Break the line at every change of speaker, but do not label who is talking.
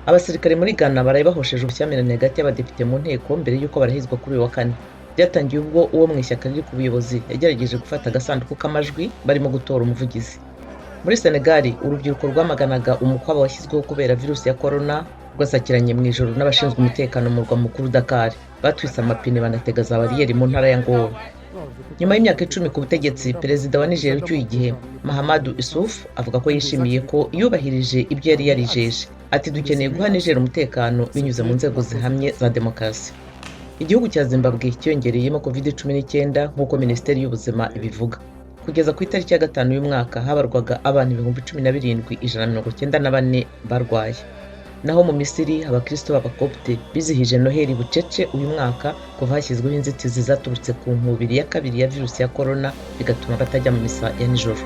Abasirikare muri Ghana baraye bahosheje ubushyamirane hagati y'abadepite mu nteko mbere y'uko barahizwa kuri uyu wa kane. Byatangiye ubwo uwo mu ishyaka riri ku buyobozi yagerageje gufata agasanduku k'amajwi barimo gutora umuvugizi. Muri Senegali, urubyiruko rwamaganaga umukwabo washyizweho kubera virusi ya korona rwasakiranye mu ijoro n'abashinzwe umutekano mu murwa mukuru Dakar. Batwitse amapine, banatega za bariyeri mu ntara ya Ngor. Nyuma y'imyaka 10 ku butegetsi, perezida wa Niger ucyuye igihe, Mahamadou Issoufou, avuga ko yishimiye ko yubahirije ibyo yari yarijeje. Ati: "Dukeneye guha Niger umutekano binyuze mu nzego zihamye za demokarasi." Igihugu cya Zimbabwe cyiyongereyemo COVID-19 nk'uko Minisiteri y'Ubuzima ibivuga. Kugeza ku itariki ya 5 y'umwaka habarwaga abantu 17,194 barwaye. Naho mu Misiri, abakristo b'Abakopte bizihije Noheli bucece uyu mwaka kuva hashyizweho inzitizi zaturutse ku nkubiri ya kabiri ya virusi ya korona, bigatuma batajya mu misa ya nijoro.